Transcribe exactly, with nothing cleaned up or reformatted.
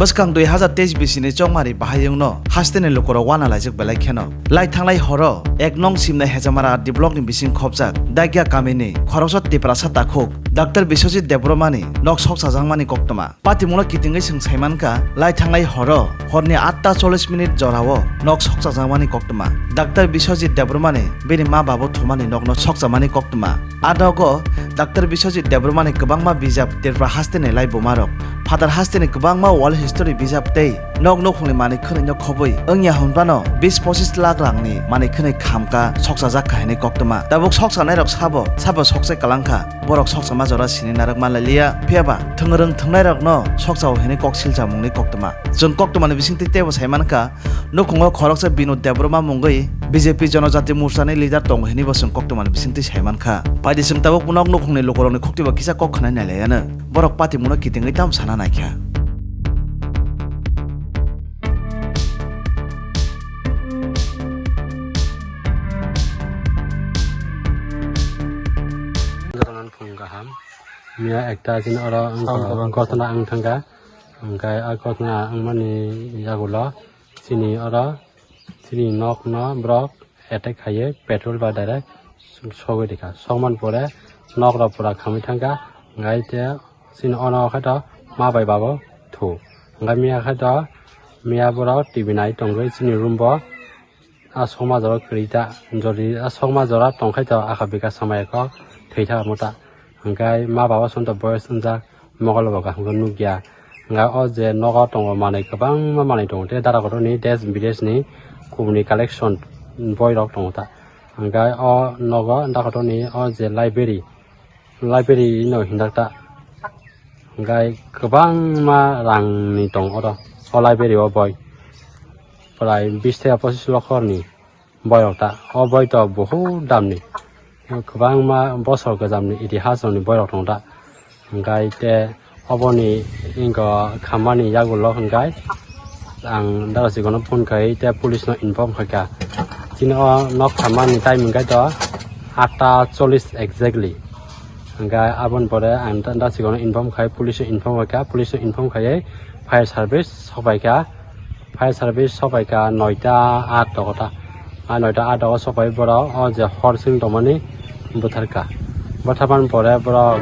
Bwskang dui hazar teis bisini chongmari bahayungno hasteni lukurok wana laijak belai kheno. Lai thanglai horo ek nong simnai Hejamara R D blockni bising khopjak Dagya kamini khoroksa Tiprasa takhuk Doctor Biswajit Debbarmani nok sokchajakmani koktwma. Patimungno kitingwi chwng saimankha, lai thanglai horo horni atta chollish minute jorao nok sokchajakmani koktwma. Doctor Biswajit Debbarmani bini ma babo thumani nokno sokchamani koktwma. A nogo Doctor Biswajit Debbarmani kwbangma bijap Tripura hasteni laibumarok, phatar hasteni kwbangma world history bijap tei nok nukhungni manwi khwnwino khobwi wngya hwnphano bis pochis lakh rangni manwi khwnwi khamkha, sokchajak kha hwnwi koktwma. Tabuk sokchanairok sabo, sabo sokchai kalangkha, borok sokchama jora sini narwk manlailiya, phiyaba thwngrwng thwngnairokno sokchao hwnwi kok silchamungni koktwma. Chwng koktwmani bisingtwi teibo saimankha, nukhungo khoroksa Binod Debbarma mungwi B J P Jonojati Morchani leader tongo hwnwibo chwng koktwmani bisingtwi saimankha. Paidi chwng tabuk nok nukhungni lukurokni khuktibo kisa kok khwnai nailaiano. Borok patimungno kitingwi tamo sana naikha. Jotono phung kaham. Miya ekta chini oro wngkha, ghotona wng thangkha. Hwnkhe a ghotona wngmani yagulo chini oro chini nokno borok attack khaiwi petrol ba direct sogwi rikha. Sokmani pore nok rok pura khamwi thangkha. Hwnkhe te chini ono khe to ma bai babo thu. Hwnkhe miya khe to miya borok T V nai tongwi chini room bo. A sokma jora kwrwi ta, jodi a sokma jora tongkhai to akha bika samaya kok thwi tha muta. Hwnkhe ma baba sonto boyos wngjak, mokol bo kaham khe nukya. Hwnkhe o je nogo tongo manwi kwbangma manwi tongo, tei dara kotorni desh bideshni kubuni collection boirok tongo ta. Hwnkhe o nogo dara kotorni o je library, library no hinjak ta. Hwnkhe kwbangma rangni tong oro o library o boi. Prai bish theka pochis lokhorni boirok ta. O boi to buhut damni. Kwbangma bosor gojamni itihasrokni boirok tong ta. Hwnkhe te oboni wngkha khammani yagulo hwnkhe ang dara chikon phone khai te police no inform khaikha. Chini o nok khammani time hwnkhe to atta chollish exactly. Hwnkhe aboni pore ang da-, dara chikon inform khai police no inform khaikha, police no inform khaiwi fire service sokpaikha. Fire service sokpaikha noita aat o kota. A noita aat o sokpai borok o je hor sing tongmani bwtharkha. Bwtharmani pore borok